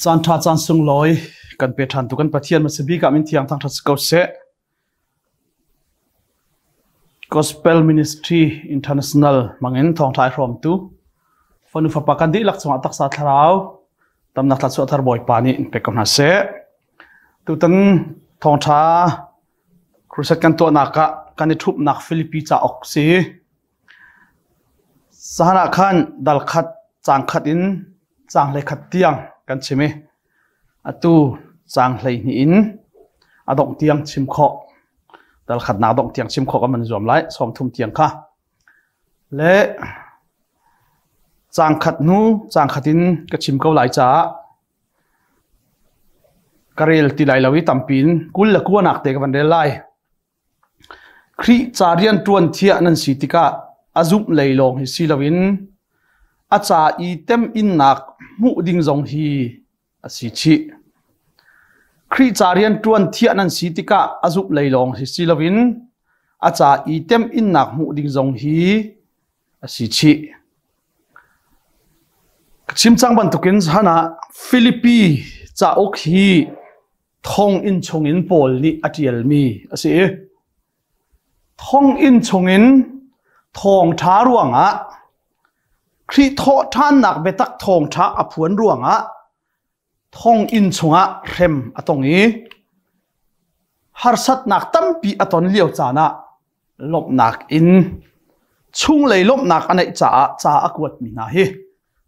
Caan ṭha caan sunglawi kan pe ṭhan tu kan Pathian hmasa bik ah min thiang thangṭhat si ko seh. Gospel Ministry International hmangin thawngṭha i hrawmtu fanu fapa kan dihlak cungah taksa thlarau tamnak thla thar Bawipa nih in pek ko hna seh. Tutan thawngṭha crusade kan tuahnak ah kan i ṭhupnak Filipi cauk si. Zahan ah khan dal khat caang khat in caang 11 tiang kan chim i atu caang 12 in a dongh tiang chim khawh dal khatnak dongh tiang chim khawh kan van zuam lai 30 tiang kha le caang khat hnu caang khat in ka chim ko lai caah ka rel ti lai lo i tampi in 29 nak te ka van rel lai. Khrih ca rianṭuan thiah nan si tikah a zumh lei lawng hi si loin a ca i temhinnak hmuh ding zong hi a si chih. Khrih ca rianṭuan thiah nan si tikah a zumh lei lawng hi si loin a ca i temhinnak hmuh ding zong hi a si chih. Ka chim cang bantukin zahan ah Filipi cauk hi thonginn chungin Paul nih a ṭialmi a si i thonginn chungin thawngṭha ruangah Khrih thawhṭhannak biatak thawngṭha a phuan ruangah thonginn chungah hrem a tong i harsatnak tampi a ton lio caan ah lawmhnak in chunglei lawmhnak a neih caah ca a kuatmi hna hi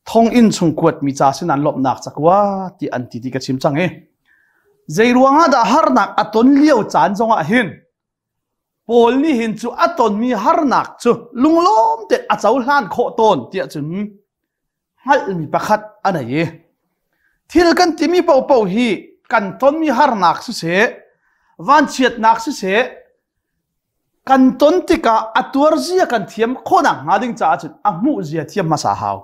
thonginn chung kuatmi ca sinan lawmhnak cakua ti an ti ti ka chim cang i zei ruangah dah harnak a ton lio caan zongah hin Paul nih hin cu a tonmi harnak cu lunglawm te a cohlan khawh tawn tiah cun hngalhmi pakhat a nei i thil kan timi paohpaoh hi kan tonmi harnak siseh vanchiatnak siseh kan ton tikah a tuar zia kan thiam khawhnak hnga ding caah cun a hmuh zia thiam hmasa hau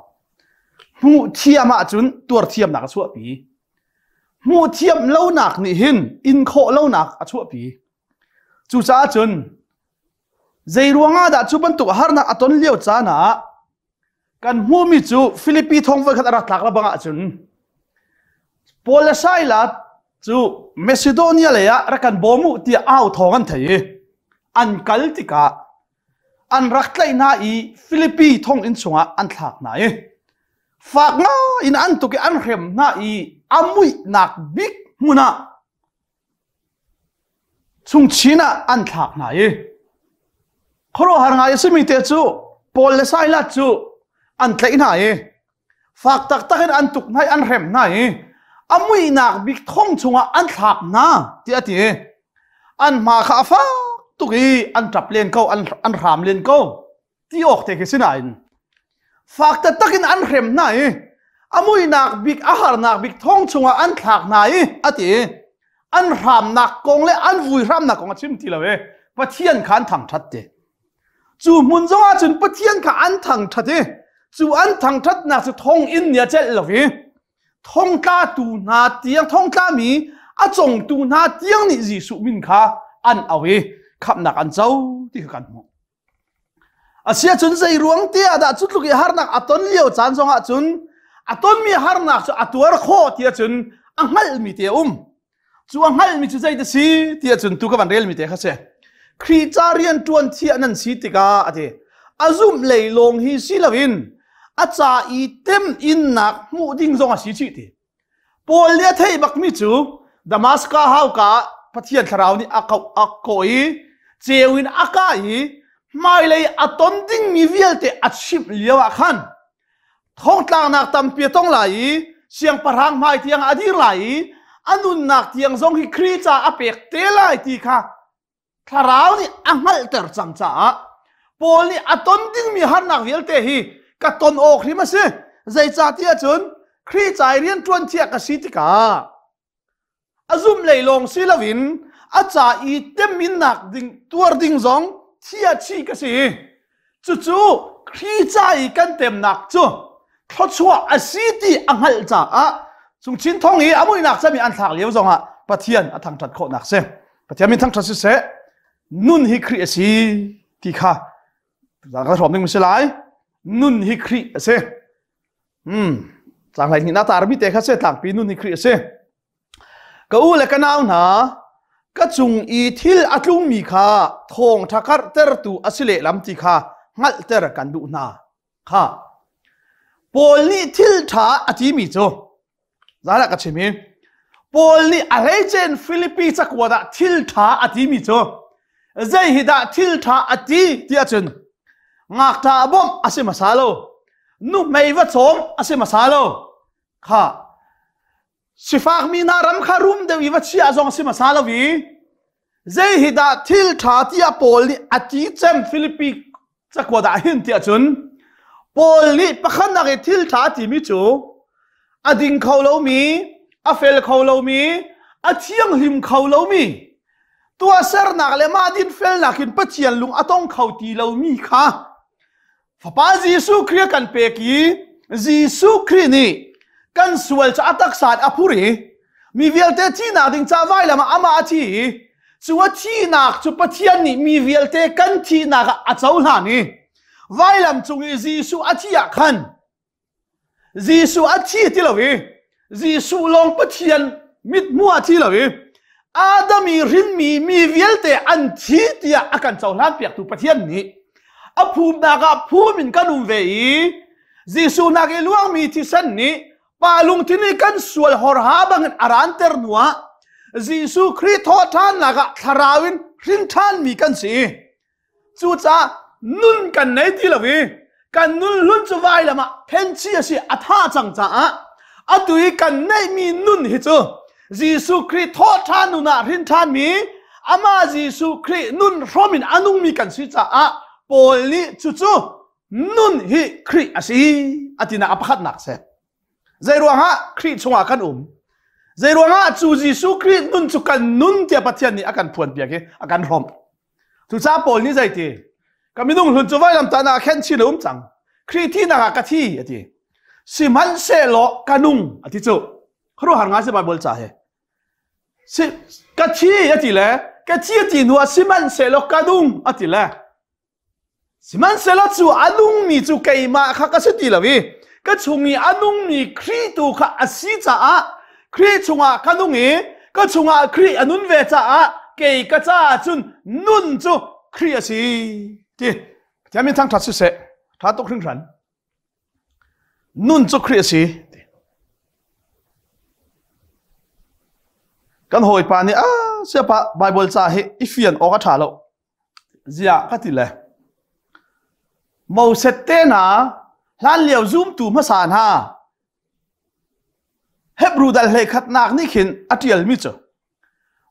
hmuh thiam ahcun tuar thiamnak a chuahpi hmuh thiam lonak nih hin in khawh lonak a chuahpi cucaah cun zei ruangah dah cu bantuk harnak a ton lio caan ah Kan hmuhmi cu Filipi thong voikhat a rak tlak la bang ahcun Paul le Silas cu Macedonia lei ah rak kan bawm u tiah au thawng an thei i an kal tikah an rak tlaih hna i Filipi thonginn chungah an thlak hna i fak ngai in an tuk i an hrem hna i a muihnak bik hmun ah Chungchin ah an thlak hna i khuaruahhar ngai a simi te cu Paul le Silas cu an tlaih hna i fak taktak in an tuk hna i an hrem hna i a muihnak bik thong chungah an thlak hna tiah a ti i an hma kha a fak tuk i an ṭap len ko an hram len ko ti awk te khi si nain fak taktak in an hrem hna i a muihnak bik a harnak bik thong chungah an thlak hna i a ti an hramnak kong le an vui hramnak kong a chim ti lo i Pathian kha an thangṭhat ti cu hmun zongah cun Pathian kha an thangṭhat i cu an thangṭhatnak cu thong in nih a celh lo i thongtlatu hna tiang thongtlami a congtu hna tiang nih Jesuh min kha an au i khamhnak an co ti kha kan hmuh Asiahcun zei ruang te ah dah cu tluk i harnak a ton lio caan zongah cun a tonmi harnak cu a tuar khawh tiah cun a hngalhmi te a um. Cu a hngalhmi cu zei ti si tiah cun tu ka van relmi te kha si. Khrih ca rian ṭuan thiah nan si tikah a ti. A zumh lei lawng hi si loin a ca i tem innak hmuh ding zong a si chih ti. Paul nih a theih bakmi cu Damascus hauka ah Pathian thlarau nih a kawh i ceu in a kah i hmailei a ton dingmi vialte a chimh lio ah khan thongtlaknak tampi a tong lai i siangpahrang hmai tiang a dir lai i a nunnak tiang zong hi Khrih ca a pek te lai ti kha Thlarau nih a hngalhter cang caah Paul nih a ton dingmi harnak vialte hi ka ton awk hrim a si. Zeicahtiah cun Khrih ca i rianṭuan thiah ka si tikah a zumh lei lawng si loin a ca i teminnak ding tuar ding zong thiah chih ka si. Cucu Khrih ca i kan temnak cu thluachuah a si ti a hngalh caah chungchin thong i a muihnak cami an thlak lio zongah Pathian a thangṭhat khawhnak si. Pathian min thangṭhat siseh nun hi Khrih a si ti kha ka hrawm ding si lai. Nun hi Khrih a si. Hmm. Cang hlei hnih na tarmi te kha se tlangpi nun hi Khrih a si. Ka u le ka nau hna, ka cung i thil a tlungmi kha thawngṭha karhtertu a si lehlam ti kha hngalhter kan duh hna. Kha Paul nih thil ṭha a timi cu zahlah ka chim i Paul nih a hleicen Filipi cakuat ah thil ṭha a timi cu zei hi dah thil ṭha a ti ti ahcun ngakṭah bawmh a si hmasa lo nuhmei va cawm a si hmasa lo kha Sifakmi hna ram kha rum deuh i va chiah zong si hmasa lo i zei hi dah thil ṭha tiah Paul nih a ti cem Filipi cakuat ah hin tiah cun Paul nih pakhatnak i thil ṭha timi cu a ding kho lomi, a fel kho lomi, a thianghlim kho lomi, tuahsernak le mah dinfelnak in Pathian lung a tong kho ti lomi kha Fapa Jesuh Khrih a kan pek i Jesuh Khrih nih kan sual cu a taksa in a phur i mi vialte thihnak ding ca vailam ah amah a thi i cu a thihnak cu Pathian nih mi vialte kan thihnak ah a cohlan i vailam cung i Jesuh a thih ah khan Jesuh a thi ti lo i Jesuh lawng Pathian mithmuh ah thi lo i Adam i hrinmi mi vialte an thi tiah a kan cohlan piaktu Pathian nih a phumnak ah phum in kan um ve i Jesuh nak i luangmi thisen nih pa lungthin i kan sual horha bangin a ranter hnuah Jesuh Khrih thawhṭhannak ah thlarau in hrin ṭhanmi kan si. Cucaah nun kan nei ti lo i kan nun hlun cu vailam ah phenchi a si a tha cang caah atu i kan neihmi nun hi cu Jesuh Khrih thawhṭhan nun ah hrin ṭhanmi amah Jesuh Khrih nun hrawm in a nungmi kan si caah Paul nih cucu nun hi Khrih a si a tinak a pakhatnak si. Zeiruangah Khrih chungah kan um? Zeiruangah cu Jesuh Khrih nun cu kan nun tiah Pathian nih a kan phuanpiak i a kan hrawmh. Cucaah Paul nih zeiti? Ka minung hlun cu vailamtah ah khen chin a um cang. Khrih thihnak ah ka thi a ti. Sihmanhsehlaw ka nung a ti cu. Khuaruahhar ngai si Bible ca hi. Si, ka thi a ti le ka thi a ti hnu ah sihmanhsehlaw ka nung a ti le Sihmanhsehlaw cu a nungmi cu keimah kha ka si ti lo i ka chung i a nungmi Khrih tu kha a si caah Khrih chungah ka nung i ka chungah Khrih a nun ve caah kei ka caah cun nun cu Khrih a si ti Pathian min thangṭhat siseh ṭha tuk hringhran Nun cu Khrih a si. Kan hawipa nih ah siapa Bible ca hi i fian awk a ṭha lo. Ziah ka ti le Moses te hna hlan lio zumtu hmasa hna Hebrew dal hlei khatnak nih khin a ṭialmi cu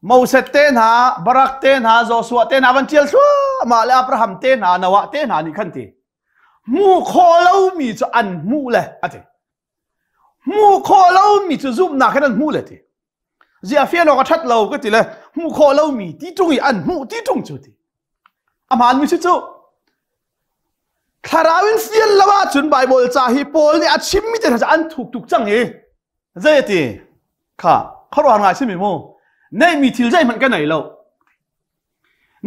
Moses te hna Barak te hna Joshua te hna van ṭial thluahmah le Abraham te hna Noah te hna nih khan ti hmuh khawh lomi cu an hmuh le a ti hmuh khawh lomi cu zumhnak hin an hmuh le ti Ziah fian awk a ṭhat lo ka ti le hmuh khawh lomi ti ṭung i an hmuh ti ṭung cu ti. A hmaanmi si cu. Thlarau in fian lo ahcun Baibal ca hi Paul nih a chimmi te hna cu an thuk tuk cang i zei a ti kha khuaruahhar ngai simi mu neihmi thil zeihmanh ka nei lo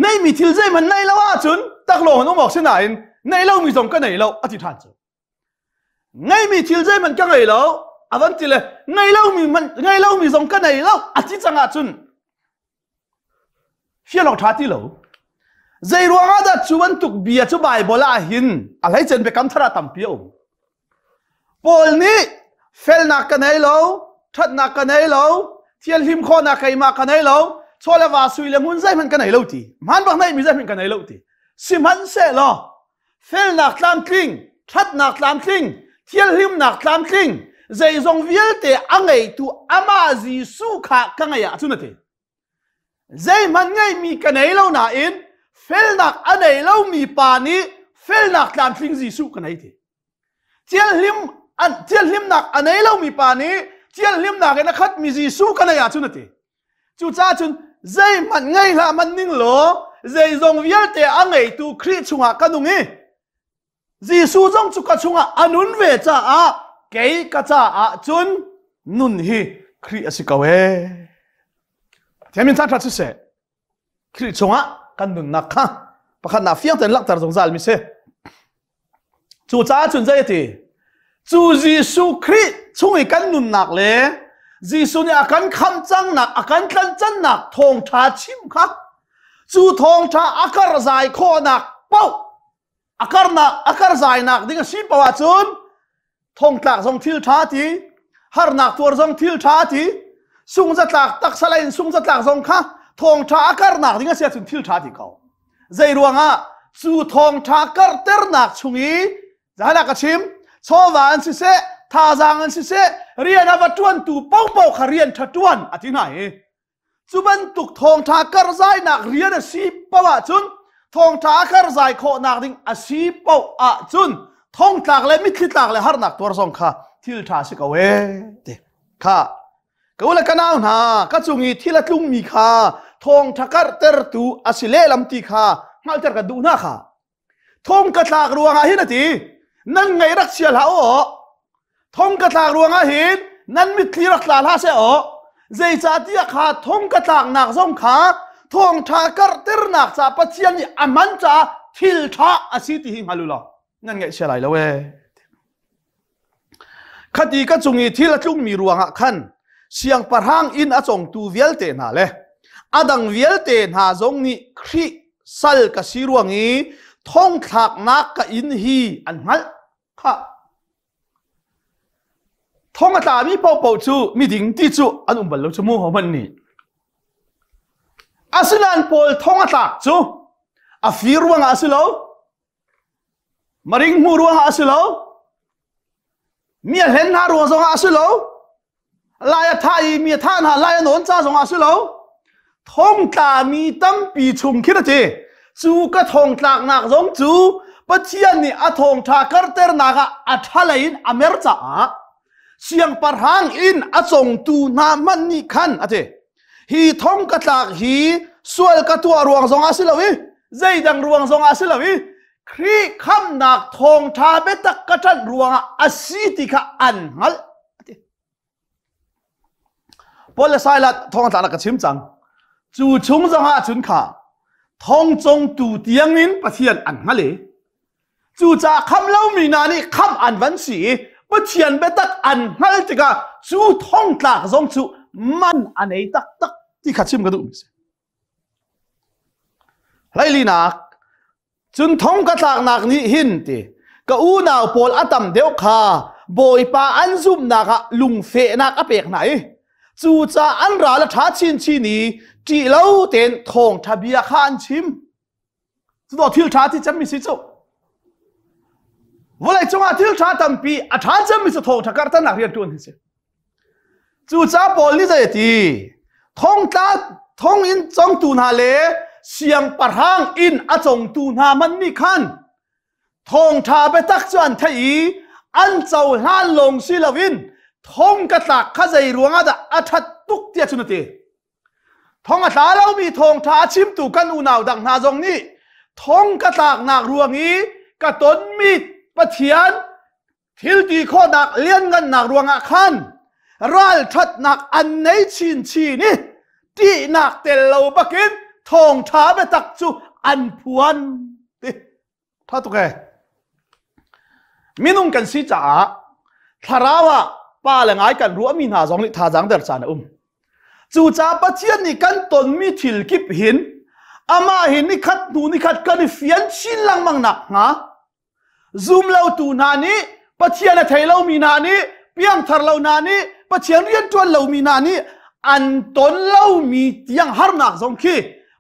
neihmi thil zeihmanh nei lo ahcun taklawng in um awk si nain neih lomi zong ka nei lo a ti ṭhan cu Ngeimi thil zeihmanh ka ngei lo a van ti le ngei lomi hmanh ngei lomi zong ka nei lo a ti cang ahcun fial awk ṭha ti lo. Zei ruangah dah cu bantuk bia cu Baibal ah hin a hleicen biakam thar ah tampi a um. Paul nih felnak ka nei lo, ṭhatnak ka nei lo, thianhlim khawhnak keimah ka nei lo, chaw le va sui le ngun zeihmanh ka nei lo ti. Hmaan bak neihmi zeihmanh ka nei lo ti. Sihmanhsehlaw felnak tlamtling, ṭhatnak tlamtling, thianghlimnak tlamtling, zeizong vialte a ngeitu amah Jesuh kha ka ngei ahcun a ti. Zeihmanh ngeihmi ka nei lo nain felnak a nei lomi pa nih felnak tlamtling Jesuh ka nei ti. Thianghlim an thianghlimnak a nei lomi pa nih thianghlimnak in a khatmi Jesuh ka nei ahcun a ti. Cucaah cun zeihmanh ngei hlah hmanh ning law zeizong vialte a ngeitu Khrih chungah ka nung i Jesuh zong cu ka chungah a nun ve caah kei ka caah cun nun hi Khrih a si ko ee. Pathian min thangṭhat siseh. Khrih chungah kan nunnak kha pakhatnak fiang tein langhter zungzal mi si. Cucaah cun zei a ti? Cu Jesuh Khrih chung i kan nunnak le Jesuh nih a kan khamh cangnak, a kan tlancannak thawngṭha chim kha cu thawngṭha a karzai khawhnak paoh a karnak a karzainak ding a si paoh ahcun thongtlak zong thil ṭha ti harnak tuar zong thil ṭha ti sungzatlak taksa lei in sungzatlak zong kha thawngṭha a karnak ding a si ahcun thil ṭha ti ko. Zei ruangah cu thawngṭha karternak chung i Zahnak ka chim, chawva an siseh, thazaang an siseh, rian a va ṭuantu paohpaoh kha rian ṭha ṭuan a ti hna i cu bantuk thawngṭha karzainak rian a si paoh ahcun thawngṭha a karzai khawhnak ding a si paoh ahcun thongtlak le mitthli tlak le harnak tuar zong kha thil ṭha si ko ee ti kha ka u le ka nau hna ka cung i thil a tlungmi kha thawngṭha karhtertu a si lehlam ti kha hngalhter kan duh hna kha Thong ka tlak ruangah hin a ti. Nan ngaih rak chia hlah u. Thong ka tlak ruangah hin nan mitthli rak tla hlah seh aw. Zeicahtiah kha thong ka tlaknak zong kha thawngṭha karhternak ca Pathian nih a hman caah thil ṭha a si ti hi hngal u law nan ngaihchia lai lo ee. Khati ka cung i thil a tlungmi ruangah khan siangpahrang inn a congtu vialte hna le a dang vialte hna zong nih Khrih sal ka si ruang i thongthlaknak ka inn hi an hngalh. Khah. Thong a tlami paohpaoh cu miding ti cu an um bal lo cu mu hohmanh nih. Asinain Paul thong a tlak cu a fir ruangah a si lo. Maring hmu ruangah a si lo. Mi a hlen hna ruang zongah a si lo. Lai a thah i mi a thah hna lai a nawn ca zongah a si lo. Thongtlami tampi chung khin a ti. Cu ka thongtlaknak zong cu Pathian nih a thawngṭha karternak ah a ṭhalei in a mer caah siangpahrang in a congtu hna hmanh nih khan a ti. Hi thong ka tlak hi sual ka tuah ruang zongah si lo i zeidang ruang zongah si lo i Khrih khamnak thawngṭha biatak ka ṭanh ruangah a si ti kha an hngalh. Paul le Silas thong tlak ka chim cang. Cu chung zongah cun kha thong congtu tiangin Pathian an hngal i Cucaah khamh lomi hna nih khamh an van si i Pathian biatak an hngalh tikah cu thongtlak zong cu man a nei taktak ti kha chim ka duhmi si. Hleilinak cun thong ka tlaknak nih hin ti ka unau pawl a tam deuh kha Bawipa an zumhnak ah lungfehnak a pek hna i cucaah an ral a ṭha chinchin i ṭih lo tein thawngṭha bia kha an chim. Cuto thil ṭha ti cemmi si cu. Vawlei cungah thil ṭha tampi a ṭha cemmi cu thawngṭha karhternak rian ṭuan hi si. Cucaah Paul nih zei a ti? Thongtla thong in congtu hna le siangpahrang inn a congtu hna hmanh nih khan thawngṭha biatak cu an theih i an cohlan lawng si loin thong ka tlak kha zei ruangah dah a ṭhat tuk tiah cun a ti. Thong a tla lomi thawngṭha a chimtu kan unau dang hna zong nih thong ka tlaknak ruang i ka tonmi Pathian thil ti khawhnak lianngannak ruangah khan ralṭhatnak an nei chinchin i ṭihnak tel lo bakin thawngṭha biatak cu an phuan ti. Tha tuk ee. Minung kan si caah thlarau ah pa le ngai kan ruahmi hna zong nih thazaang der caan a um. Cucaah Pathian nih kan tonmi thil kip hin amah hi nikhat hnu nikhat kan i fian chin lengmang nak hnga zum lotu hna nih Pathian a thei lomi hna nih piangthar lo hna nih Pathian rian ṭuan lomi hna nih an ton lomi tiang harnak zong khi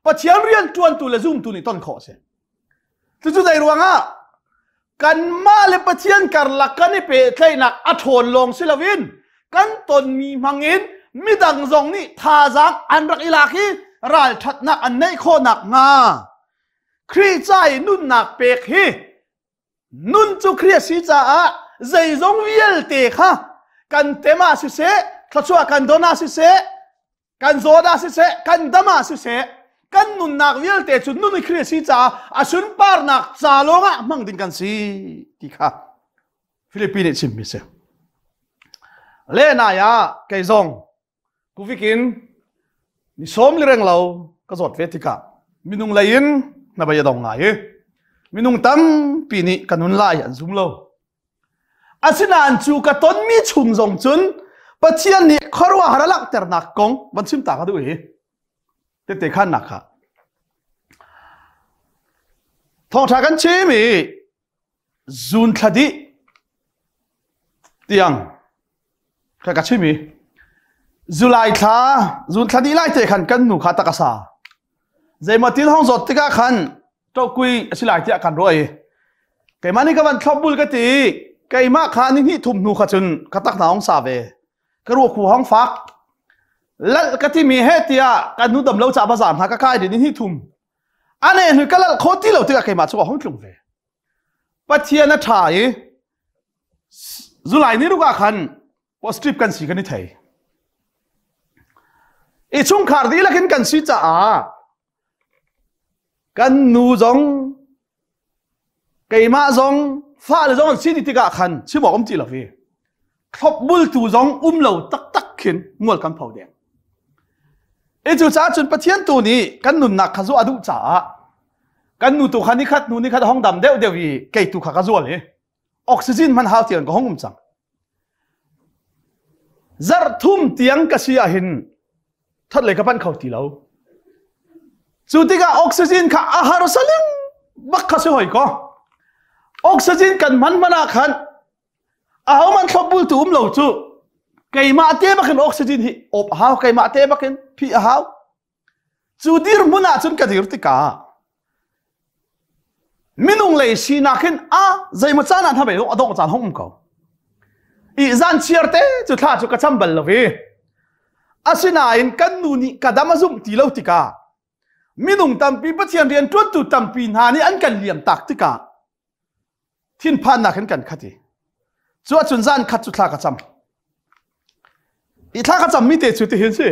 Pathian rian ṭuantu le zumtu nih ton khawh a si. Cucu zei ruangah kanmah le Pathian karlak kan i pehtlaihnak a ṭhawn lawng si loin kan tonmi hmangin midang zong nih thazaang an rak i lak i ralṭhatnak an neih khawh nakhnga Khrih ca i nunnak pek hi nun cu Khrih a si caah zeizong vialte kha kan tem ah siseh thluachuah kan don ah siseh kan zawt ah siseh kan dam ah siseh kan nunnak vialte cu nun i Khrih si caah a sunparnak ca lawngah hmang ding kan si ti kha Filipi nih chimmi si le nai ah kei zong kuvikin ni sawm li reng lo ka zawt ve tikah minung lei in na bai a dong ngai i minung tampi nih ka nun lai an zum lo. Asinain cu ka tonmi chung zong cun Pathian nih khuaruahhar a langhternak kong van chim ta ka duh hi. Tete khannak kha. Thawngṭha kan chim i zun thla dih tiang ka ka chim i July thla zun thla dih lai te khan kan nu kha tak a sa. Zeimaw tin hong zawt tikah khan ṭokui a si lai tiah kan ruah i keimah nih ka van thlop bul ka ti i keimah kha ni hnih thum hnu kha cun ka tak hna hong sa ve ka ruah khu hong fak lal ka timi he tiah kan nu dam lo ca bazar hna ka kai ni hnih thum ane hnu ka lal kho ti lo tikah keimah cu hong tlung ve Pathian a ṭha i July ni ruk ah khan positive kan si kan i thei i chungkhar dihlak in kan si caah Kan nu zong keimah zong fale zong an si ti tikah khan chim awk um ti lo hi. Thlopbultu zong um lo taktak khin mual kan pho deng. I cu caah cun Pathian tu nih kan nunnak kha zuah a duh caah kan nu tu kha nikhat hnu nikhat hong dam deuh deuh i kei tu kha ka zual i oxygen hman hau tiang ka hong um cang. Zarh thum tiang ka si ahhin that lei ka panh kho ti lo. Cu tikah oxygen kha a harsa ling bak kha si hoi ko. Oxygen kan hman hman ah khan aho man thlopbul tu um lo cu keimah te bakin oxygen hi op a hau keimah te bakin phih a hau. Cu dirhmun ah cun ka dir tikah minung lei sinak hin a zeimaw caan ah hnabei a dongh caan hong um ko. I zan chiar te cu thla cu ka cam bal lo i asinain kan nu nih ka dam a zumh ti lo tikah minung tampi Pathian rian ṭuantu tampi hna nih an kan liam tak tikah thinphannak in kan khat i cu ahcun zan khat cu thla ka cam i thla ka cam mi te cu tihin si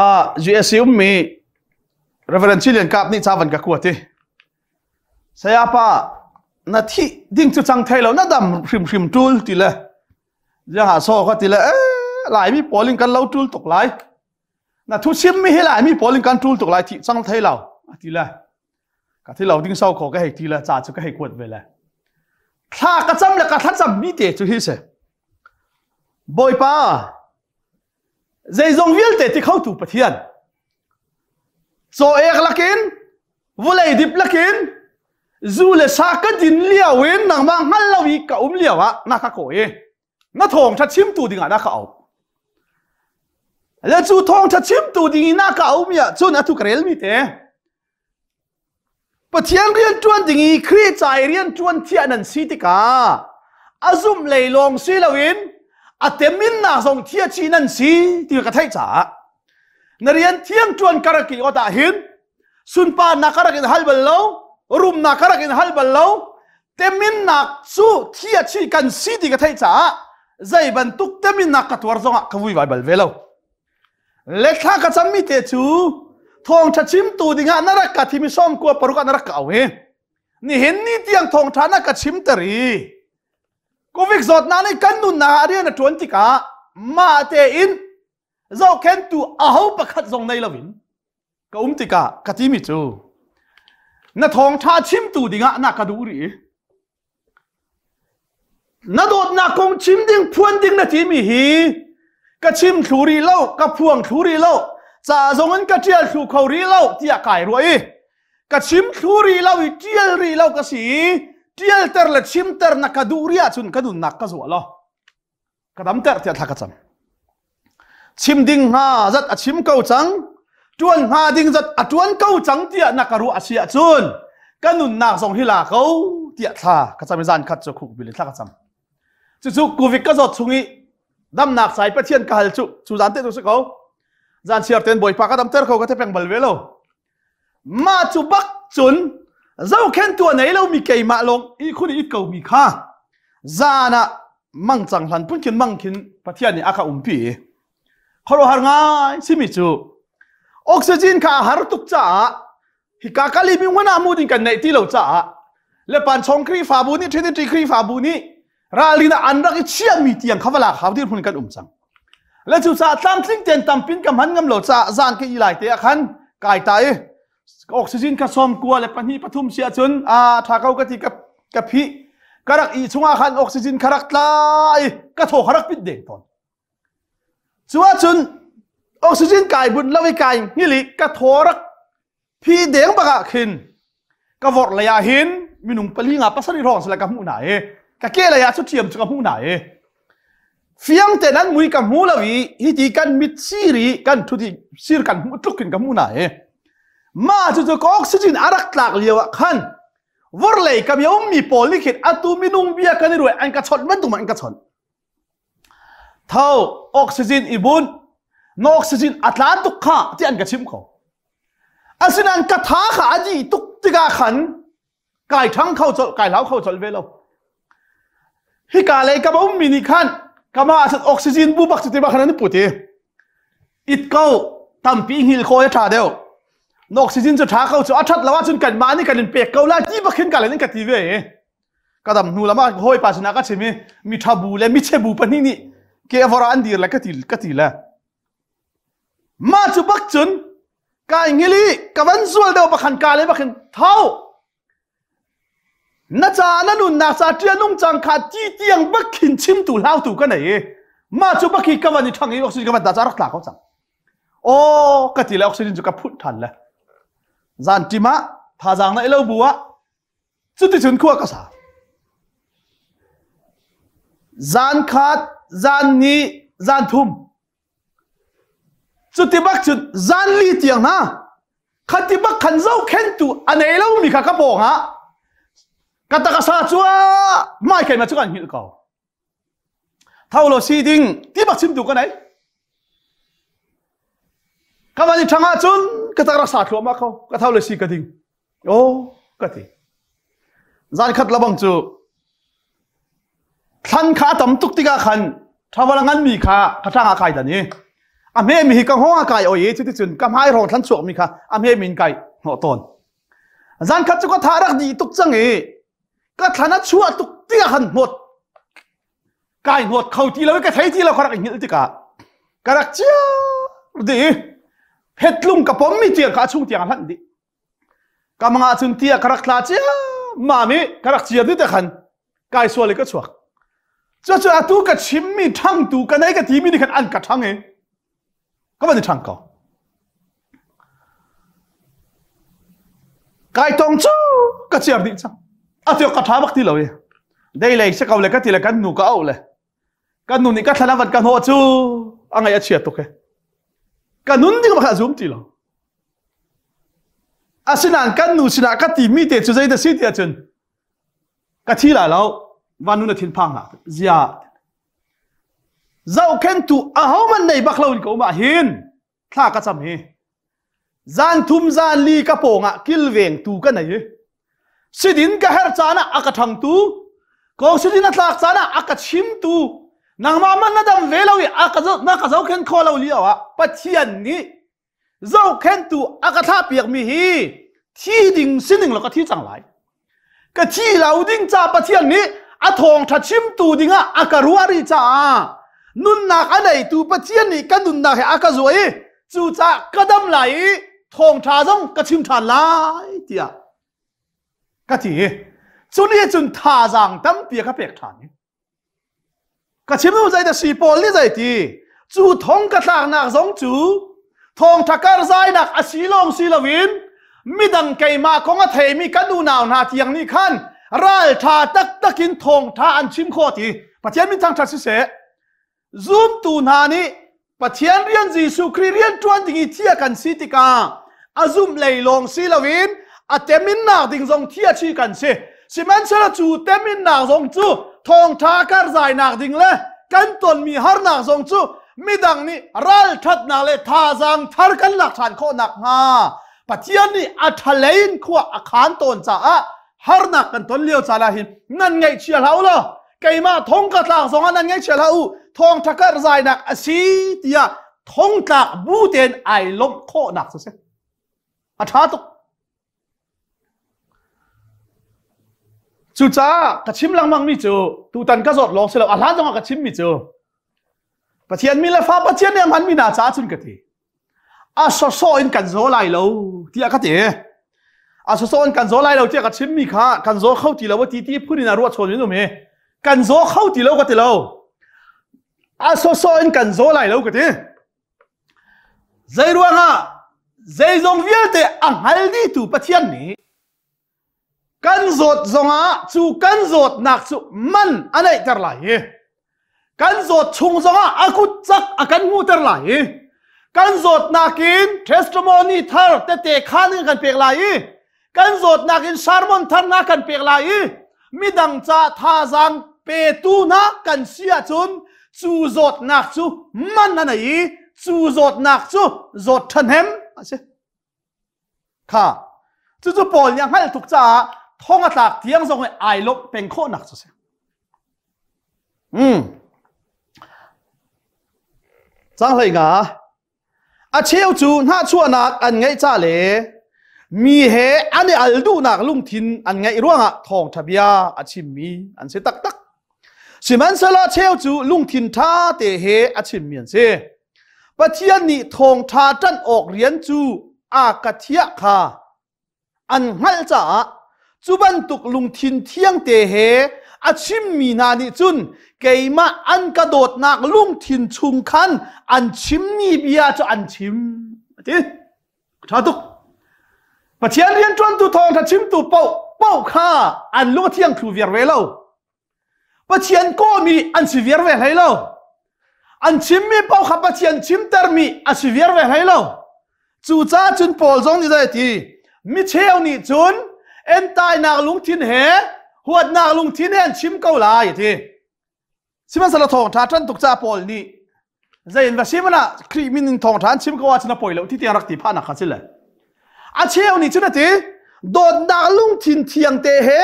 ah USC ummi Reverend Chilian Kap nih ca van ka kuat i saya pa na thi ding cu cang thei lo na dam hrimhrim tul ti le ziang so ka ti le eh laimi pawl in kan lo tul tuk lai na thu chim mi hi laimi pawl in kan tul tuk lai thi cang thei lo ti le ka thi lo ding sau kho ka hei ti le ca cu ka hei kuat ve le thla ka cam le ka thlacam mi te cu hi si bawipa zeizong vialte ti kho tu pathian chaw ek lakin vulei dip lakin zu le sa ka din lio in nangmah hngal lo i ka um lio ah na ka ko i na thawngtha chimtu dingah na ka auh le cu thawngtha chimtu ding i na ka auh mi ah cun atu ka rel mi te Pathian rian ṭuan ding i Khrih ca i rian ṭuan thiah nan si tikah a zumh lei lawng si loin a teminnak zong thia chih nan si ti ka theih caah na rian thiang ṭuan ka rak i ot ah hin sunparnak ka rak in hal bal lo rumnak ka rak in hal bal lo teminnak cu thi a chi kan si ti ka theih caah zei bantuk teminnak ka tuar zongah ka vuivai bal ve lo le thla ka cammi te cu thawngṭha chimtu dingah na rak ka thimi sawm kua paruk ah na rak ka au hi nihin ni tiang thawngṭha na ka chimter i covid zawtnak nih kan nunnak ah rian a ṭuan tikah mah tein zohkhentu aho pakhat zong nei loin ka um tikah ka timi cu na thawngṭha chimtu dingah na ka duh rih na dawtnak kong chim ding phuan ding na timi hi ka chim thlu rih lo ka phuang thlu rih lo ca zong in ka ṭial thlu kho rih lo tiah kai ruah i ka chim thlu rih lo i ṭial rih lo ka si i ṭialter le chimter na ka duh rih ahcun ka nunnak ka zuah lo ka damter tiah thla ka cam chim ding hnga zat a chim ko cang tuan hnga ding zat a tuan ko cang tiah na ka ruah a si ahcun ka nunnak zong hi la ko tiah thla ka cam i zan khat cu khuk bil in thla ka cam cucu covid ka zawt chung i damnak sai pathian ka hal cu cu zan te cu si ko zan chiar ten bawipa ka damter ko ka te peng bal ve lo Mah cu bak cun zohkhenhtu a nei lomi keimah lawng ihkhun i it komi kha zan ah mangcang hlan phun khin mang khin Pathian nih a ka umpi i khuaruahhar ngai simi cu oxygen kha a har tuk caah hika kalimi hmun ah mu ding kan neih ti lo caah le panchong Khrihfabu nih Trinity Khrihfabu nih ralrin ah an rak i chiahmi tiang kha va lak hau dirhmun kan um cang le cu caah tlamtling tein tampin ka hman ngam lo caah zan ka i lai te ah khan kai ta i oxygen ka som kua le pahnih pathum si ahcun a tha ko ka ti ka ka phih. Ka rak i chungah khan oxygen kha rak tla i ka thaw kha rak pit deng tawn. Cu ahcun oxygen kai bunh lo i kai hngil i ka thaw rak phi deng bak ah khin ka vorh lei ah hin minung pali nga pasarih hrawng sila ka hmuh hna i ka ke lei ah cu ṭhiam cu ka hmuh hna i fiang te nan mui ka hmu lo i hiti kan mit sir i kan ṭhut i sir kan hmuh tluk in ka hmuh hna i mah cu cu ka oxygen a rak tlak lio ah khan vorlei kam i a ummi pawl nih khin atu minung bia kan i ruai an ka chawnh bantuk an ka chawnh. Tho oxygen i bunh na oxygen a tla tuk kha ti an ka chimh ko. Asinain ka tha kha a dih tuk tikah khan kai ṭhang kho colh kai hlau kho colh ve lo. Hika lei ka ummi nih khan kama ah oxygen bu bak cu ti bak khan an put i it ko tampi hngil kho a ṭha deuh. Na oxygen cu ṭha ko cu a ṭhat lo ahcun kanmah nih kan in pek ko lai ti bak khin ka len in ka ti ve i ka dam hnu lam ah hawipa sinah ka chim i mi ṭha bu le mi che bu pahnih nih ke avor ah an dir le ka ti ka ti le mah cu bak cun kai ngil i ka van zual deuh bakhan ka le bakhin tho na ca na nunnak ca ṭia nung cang kha ti tiang bak khin chimtu hlautu ka nei i mah cu bak hi ka van i ṭhang i oxygen ka van ta ca rak tla ko cang aw ka ti le oxygen cu ka phut ṭhan le zan ṭim ah thazaang na i lo bu ah Cuticun khua ka sa. Zan khat, zan ni, zan thum. Cuti bak cun zan li tiang hna khati bak khan zohkhentu a nei lomi kha ka pawng ah ka takasa cu mai keimah cu kan hngilh ko. Tho law si ding ti bak chimtu ka nei. Ka van i ṭhang ahcun ka tak rak sa thluahmah ko. Ka tho le si ka ding. Oh, ka ti. Zan khat labang cu thlan kha a tam tuk tikah khan travel a nganmi kha ka ṭang ah kai dan i a hmemi hi ka hngawng ah kai oi i cuticun ka hmai hrawng thlan chuakmi kha a hmemi in kai hnawh tawn. Zan khat cu ka tha rak dih tuk cang i ka thlan a chuah tuk tikah khan hnawt kai hnawt kho ti lo i ka thei ti lo ka rak i hngilh tikah ka rak ciar dih i phetlung ka pommi tiang kha a chung tiang a hlanh dih. Ka mangah cun tia ka rak tla cia mam i ka rak ciar dih te khan kai sual i ka chuak. Cucu atu ka chimmi ṭhangtu ka nei ka timi nih khan an ka ṭhang i ka van i ṭhang ko. Kai tong cu ka ciar dih cang. A tiok ka ṭha bak ti lo i. Dei lei si ko le ka ti le kan nu ka auh le. Kan nu nih ka thlan a van ka hnawh cu a ngaih a chia tuk he. Ka nun ding bak a zum ti lo. Asinain kan nu sinah ka timi te cu zeidah si ti ahcun ka thi lai lo van nu na thinphang hlah zia zohkhentu ahohmanh nei bak lo in ka um ah hin thla ka cam hi zan thum zan li ka pawng ah kilvengtu ka nei i sidin ka herh caan ah a ka ṭhangtu ko sidin a tlak caan ah a ka chimtu nangmah man na dam ve lo i a ka na ka zohkhen kho lo lio ah Pathian nih zohkhenhtu a ka thlahpiakmi hi thi ding sining law ka thi cang lai ka thi lo ding ca Pathian nih a thawngṭha chimtu dingah a ka ruah rih caah nunnak a neitu Pathian nih ka nunnak he a ka zuah i cucaah ka dam lai i thawngṭha zong ka chim ṭhan lai tiah ka ti cu nih cun thazaang tampi a ka pek ṭhan i Ka chim nu zei dah si pawl nih zei ti cu thong ka tlaknak zong cu thawngṭha karzainak a si lawng si loin midang keimah kong a theimi kan unau hna tiang nih khan ralṭha taktak in thawngṭha an chim khawh ti Pathian min thangṭhat siseh zumtu hna nih Pathian rian Jesuh Khrih rian ṭuan ding i thia kan si tikah a zumh lei lawng si loin a teminnak ding zong thia chi kan si. Sihmanhsehlaw cu teminnak zong cu thawngṭha karzainak ding le kan tonmi harnak zong cu midang nih ralṭhatnak le thazaang thar kan lak ṭhan khawh nakhnga Pathian nih a ṭhalei in khua a khaan tawn caah harnak kan ton lio caan ah hin nan ngaihchia hlah u law keimah thong ka tlak zongah nan ngaihchia hlah u thawngṭha karh zainak a si tiah thongtlak bu tein ai lawmh khawhnak cu si a ṭha tuk cucaah ka chim lengmang mi cu tutan ka zawt lawng si lo a hlan zongah ka chim mi cu Pathian mi le fa Pathian nih a hman mi hna caah cun ka ti a sawsawh in kan zaw lai lo tiah ka ti. A soso in kan zaw lai lo tiah ka chimmi kha kan zaw kho ti lo ti ti phun in a ruah chawn in um hi. Kan zaw kho ti lo ka ti lo. A soso in kan zaw lai lo ka ti. Zei ruangah zeizong vialte a hngal dihtu Pathian nih kan zawt zongah cu kan zawtnak cu man a neihter lai i kan zawt chung zongah a kut cak a kan hmuhter lai i kan zawtnak in testimony thar tete khan in kan pek lai i kan zawtnak in sermon thar na kan pek lai i midang ca thazaang petu hna kan si ahcun cu zawtnak cu man a nei i cu zawtnak cu zawt ṭhahnem a si. Kha cucu Paul nih a hngalh tuk caah thong a tlak tiang zong i ai lawmh peng khawhnak cu si. Hmm. Cang hlei nga a cheu cu hnahchuahnak an ngeih ca le mi he an i al duhnak lungthin an ngeih ruangah thawngṭha bia a chimmi an si taktak. Sihmanhsehlaw cheu cu lungthin ṭha te he a chimmi an si. Pathian nih thawngṭha ṭanh awk rian cu a ka thiah kha an hngalh caah cu bantuk lungthin thiangte he a chimmi hna nih cun keimah an ka dawtnak lungthin chung khan an chimmi bia cu an chim a ti. Ṭha tuk. Pathian rianṭuantu thawngṭha chimtu paoh paoh kha an lung a thiang thlu viar ve lo. Pathian kawhmi an si viar ve hlei lo. An chimmi paoh kha Pathian chimtermi a si viar ve hlei lo. Cucaah cun Paul zong nih zei a ti? Mi cheu nih cun entainak lungthin he huatnak lungthin he an chim ko lai a ti. Sihmanhsehlaw thawngṭha ṭan tuk caah Paul nih zei in va si hmanh ah Khrih min in thawngṭha an chim ko ahcun a poi lo ti tiang rak ti phahnak kha si le. A cheu nih cun a ti dawtnak lungthin thiangte he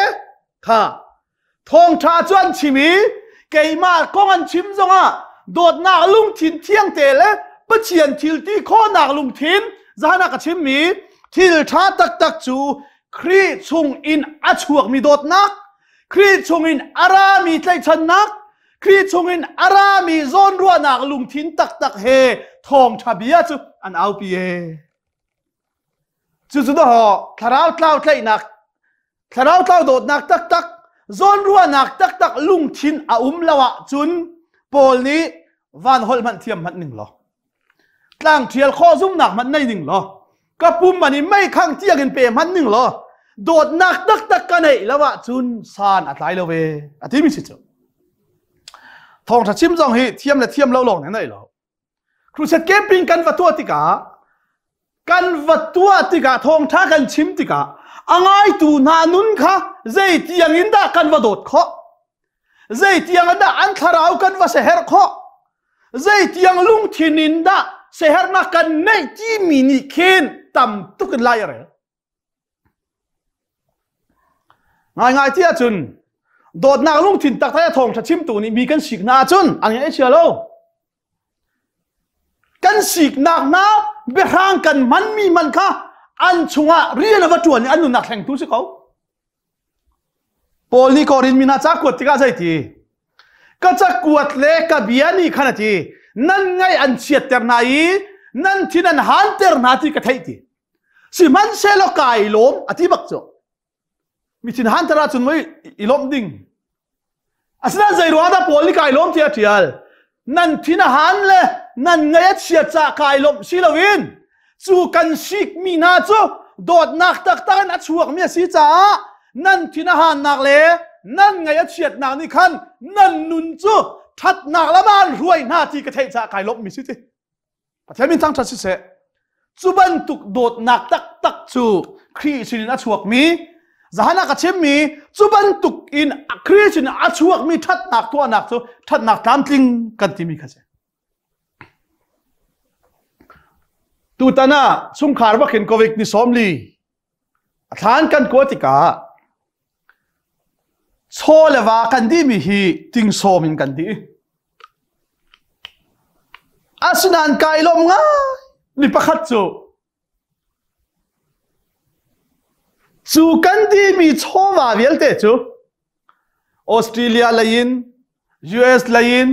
kha thawngṭha cu an chim i keimah kong an chim zongah dawtnak lungthin thiangte le Pathian thil ti khawhnak lungthin zahan ah ka chimmi thil ṭha taktak cu Khrih chung in a chuakmi dawtnak Khrih chung in a rami tlaihchannak Khrih chung in a rami zawnruahnak lungthin taktak he thawngṭha bia cu an aupi e. Cucu dawh thlarau tlau tlaihnak Thlarau tlau dawtnak taktak, zawnruahnak taktak lungthin a um lo ahcun Paul nih van holh hmanh thiam hmanh ning law, tlang ṭhial khawh zumnak hmanh nei ning law, ka pum man in mei khang tiang in pe hmanh ning law, dawtnak taktak ka neih lo ahcun san a tlai lo ve a timi si cu. Thawngṭha chim zong hi thiam le thiam lo lawng nih nei lo. Crusade camping kan va tuah tikah kan va tuah tikah thawngṭha kan chim tikah a ngaitu hna nun kha zei tiang in dah kan va dawt khawh zei tiang in dah an thlarau kan va seherh khawh zei tiang lungthin in dah sehernak kan neih timi nih khin tam tuk in lai a rel Ngaingai ti ahcun dawtnak lungthin taktak a thawngṭha chimtu nih mi kan sik hna ahcun an ngaih a chia lo. Kan siknak hna biahrang kan hmanmi man kha an chungah rian a va ṭuan i an nunnak thlengtu si ko. Paul nih Korin mi hna ca kuat tikah zei ti? Ka cakuat le ka bia nih khan a ti, nan ngaih an chiatter hna i nan thin an hanter hna ti ka theih ti. Sihmanhsehlaw kai lawm a ti bak cu. Mi thin hanter ahcun mui i lawmh ding. Asinain zei ruang dah Paul nih kai lawm tiah a ṭial? Nan thin a han le nan ngaih a chiat caah kai lawmh si loin cu kan sikmi hna cu dawtnak taktak in a chuakmi a si caah nan thin a hannak le nan ngaih a chiatnak nih khan nan nun cu ṭhatnak lam ah an hruai hna ti ka theih caah kai lawmhmi si ti. Pathian min thangṭhat siseh. Cu bantuk dawtnak taktak cu Khrih sinin a chuakmi, zahan ah ka chimmi, cu bantuk in Khrih sinin a chuakmi ṭhatnak tuahnak cu ṭhatnak tlamtling kan timi kha si. Tutan ah chungkhar bakin COVID ni 40 a thlan kan kua tikah chaw le va kan dihmi hi tingsawm in kan dih. Asinain kai lawm ngai mi pakhat cu cu kan dihmi chawva vialte cu Australia lei in US lei in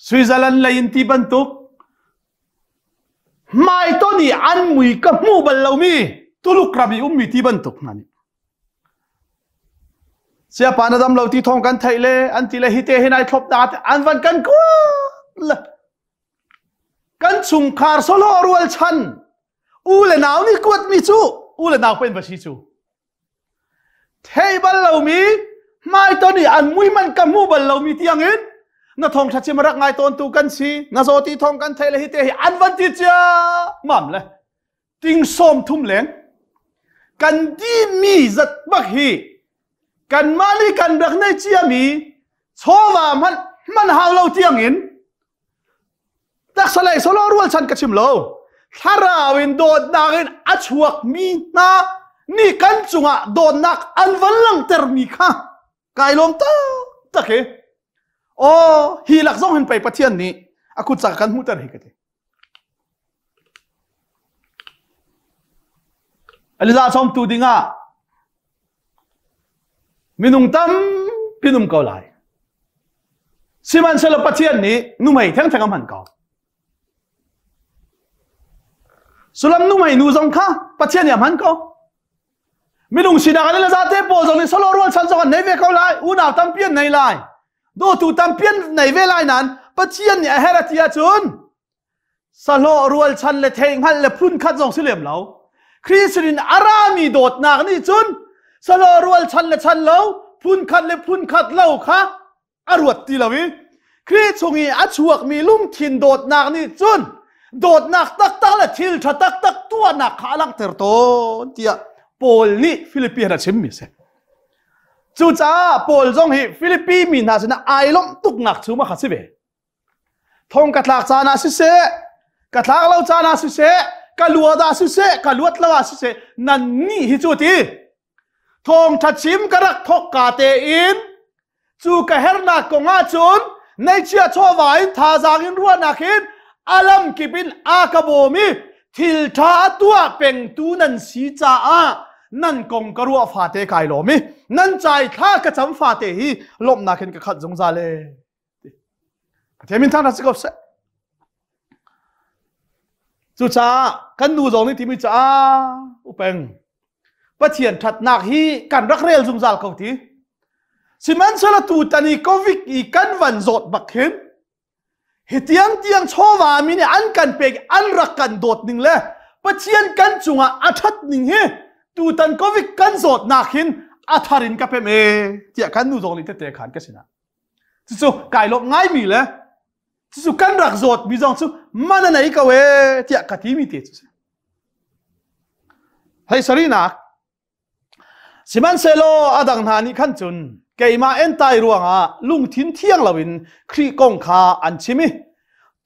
Switzerland lei in ti bantuk hmaiton i an mui ka hmu bal lomi. Tuluk ram i ummi ti bantuk hna nih Siapa na dam lo ti thawng kan theih le an ti le hi te hin ai thlop da an van kan kuat le kan chungkhar solo rual chan u le nau nih kuat mi cu u le nau pen va si cu thei bal lomi hmaiton i an mui man ka hmu bal lomi tiangin na thong tha chim rak ngai tawn tu kan si na zaw ti thong kan thei le hi te hi an van ti cia mam le ting som thum leng kan di mi zat bak hi kan mah nih kan rak nei cia mi chawva hman hman hau lo tiangin taksa lei solo rual chan ka chim lo thlarau in dawtnak in a chuak mi hna nih kan cungah dawtnak an van langhter mi kha kai lawm tak tak hi oh hi lak zong hin pei pathian nih a kut cak kan hmuhter hi ka ti Eliza sawm tu dingah minung tampi um ko lai. Sihmanhsehlaw Pathian nih nuhmei thengtheng a hman ko. Sulam nuhmei nu zong kha Pathian nih a hman ko. Minung sinak an le zate pawl zong nih solo rual chan zong an nei ve ko lai. Unau tampi an nei lai. Dawtu tampi an nei ve lai nain Pathian nih a herh a ti ahcun sahlawh rualchan le theihngalh le phunkhat zong si lem lo Khrih sinin a rami dawtnak nih cun sahlawh rualchan le chan lo phunkhat le phunkhat lo kha a ruat ti lo i Khrih chung i a chuakmi lungthin dawtnak nih cun dawtnak taktak le thil ṭha taktak tuahnak kha a langhter tawn tiah Paul nih Filipi a chimmi a si. Cucaah Paul zong hi Filipi mi hna sinah ai lawmh tuknak cu ma kha si ve. Thong ka tlak caan ah siseh, ka tlak lo caan ah siseh, ka luat ah siseh, ka luat lo ah siseh, nan nih hi cu ti. Thawngṭha chim ka rak thawk ka tein cu ka hernak kong ah cun neichia chawva in thazaang in ruahnak in alam kip in a ka bawm i thil ṭha a tuah pengtu nan si caah nan kong ka ruah fate kai lawm i nan cai thla ka cam fate hi lawmhnak in ka khat zungzal e. Pathian min thangṭhat si ko seh. Cucaah kan nu zong nih timi caah upeng Pathian ṭhatnak hi kan rak rel zungzal ko ti. Sihmanhsehlaw tutan i COVID i kan van zawt bak hin hi tiang tiang chawva mi nih an kan pek an rak kan dawt ning le Pathian kan cungah a ṭhat ning hi tutan COVID kan zawtnak hin a thar in ka pem e tiah kan nu zong nih tete khan ka sinah Cucu kai lawmh ngaimi le cucu kan rak zawtmi zong cu man a nei ko ee tiah ka timi te cu si. Hei sarinak Sihmanhsehlaw a dang hna nih khan cun keimah entai ruangah lungthin thiang loin Khrih kong kha an chim i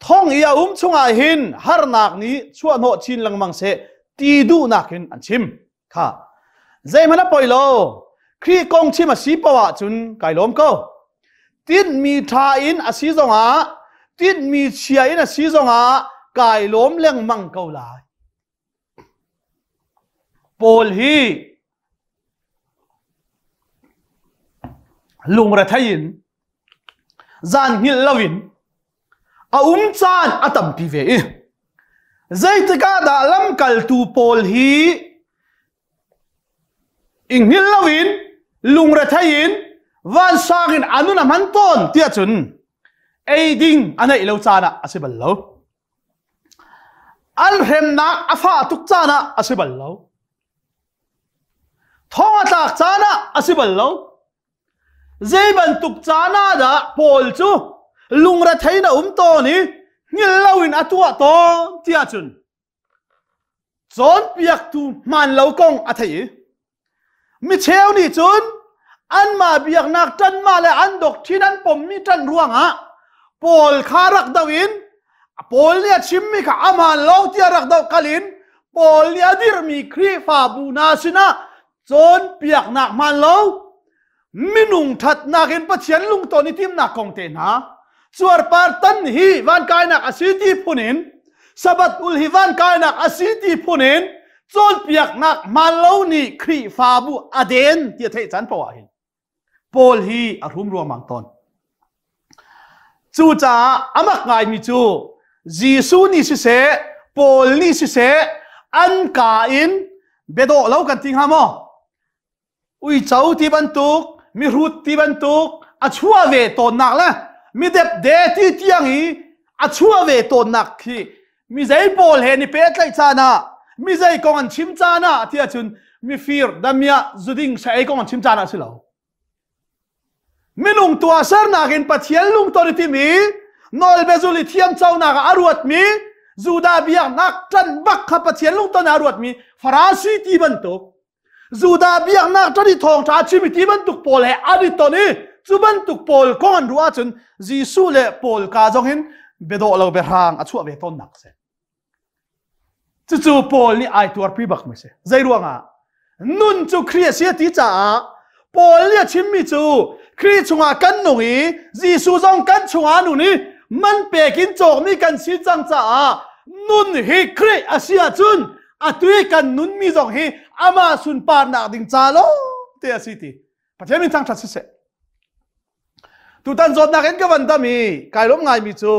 thong i a um chungah hin harnak nih chuahhnawh chin lengmang seh ti duhnak in an chim. Kha zeihmanh a poi lo. Khrih kong chim a si paoh ahcun kai lawm ko. Tinhmi ṭha in a si zongah, tinhmi chia in a si zongah kai lawm lengmang ko lai. Paul hi lungrethei in zan hngilh loin a um caan a tampi ve i zeitik ah dah lamkaltu pawl hi i hngilh loin lungrethei in vansang in a nun a hman tawn tiah cun ei ding a neih lo caan ah a si bal lo an hremnak a fah tuk caan ah a si bal lo thong a tlak caan ah a si bal lo Zei bantuk caan ah dah Paul cu lungrethei in a um tawn i hngilh loin a tuah tawn tiah cun cawnpiaktu hmaan lo kong a theih i micheu nih cun anmah biaknak ṭanmah le an doctrine an pommi ṭan ruangah Paul kha rak doh in Paul nih a chimmi kha amaan lo tiah rak doh kal in Paul nih a dirhmi Khrihfabu hna sinah cawnpiaknak hmaan lo minung ṭhatnak in Pathian lungton i timnak kong te hna cuarpar tan hi vankainak a si ti phun in Sabbath ul hi vankainak a si ti phun in cawnpiaknak hmaan lo nih Khrihfabu a den ti a theih caan poah hin Paul hi a hrum ruangmang tawn. Cucaah a mak ngaimi cu Jesuh nih siseh, Paul nih siseh, an kaa in. Biadawh lo kan ti hnga maw? Uico ti bantuk, mihrut ti bantuk a chuah ve tawnnak le mi depde ti tiang i a chuah ve tawnnak khi mi zei pawl he ni pehtlaih caan ah mi zei kong an chim caan ah tiah cun mifir damiah zuding sa ei kong an chim caan ah si lo. Minung tuahsernak in Pathian lungton i timi nawlbiazul i thiamconak ah a ruatmi Judah biaknak ṭan bak kha Pathian lungton ah a ruatmi Farasi ti bantuk Judah biaknak ṭan i thawngṭha chimi ti bantuk pawl he an i ton i cu bantuk pawl kong an ruah ahcun Jesuh le Paul ka zong hin biadawh lo biahrang a chuah ve tawnnak a si. Cucu Paul nih ai tuarpi bakmi si. Zei ruangah? Nun cu Khrih a si a ti caah Paul nih a chimmi cu Khrih chungah kan nung i Jesuh zong kan chungah nun i man pek in cawkmi kan si cang caah nun hi Khrih a si ahcun atu i kan nunmi zong hi amah sunparnak ding ca lawng te a si ti. Pathian min thangṭhat siseh. Tutan zawtnak in ka van dam i kai lawm ngaimi cu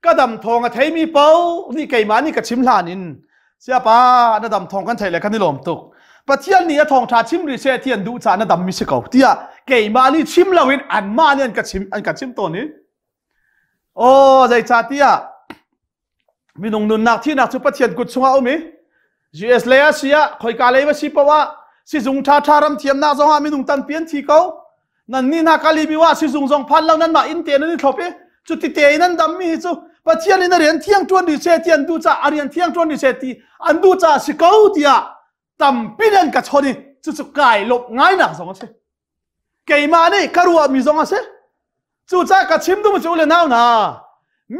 ka dam thawng a theimi paoh nih keimah nih ka chim hlan in siapa na dam thawng kan theih le kan i lawm tuk. Pathian nih a thawngṭha chim rih seh ti an duh caah na dammi si ko tiah keimah nih chim loin anmah nih an ka chim an ka chim tawn i aw zeicahtiah Minung nunnak thihnak cu Pathian kut chungah a um i US lei ah si ah khoika lei va si paoh ah sizung ṭhaṭha ram thiamnak zongah minung tampi an thi ko. Nan nih hna Kalibiu ah sizung zong phan lo nanmah inn te nan i thlop i cuti te in an dammi hi cu Pathian in a rian thiang ṭuan rih seh ti an duh caah a rian thiang ṭuan rih seh ti an duh caah si ko tiah tampi nan ka chawnh i cucu kai lawmh ngainak zong a si. Keimah nih ka ruahmi zong a si. Cucaah ka chim duhmi cu u le nau hna,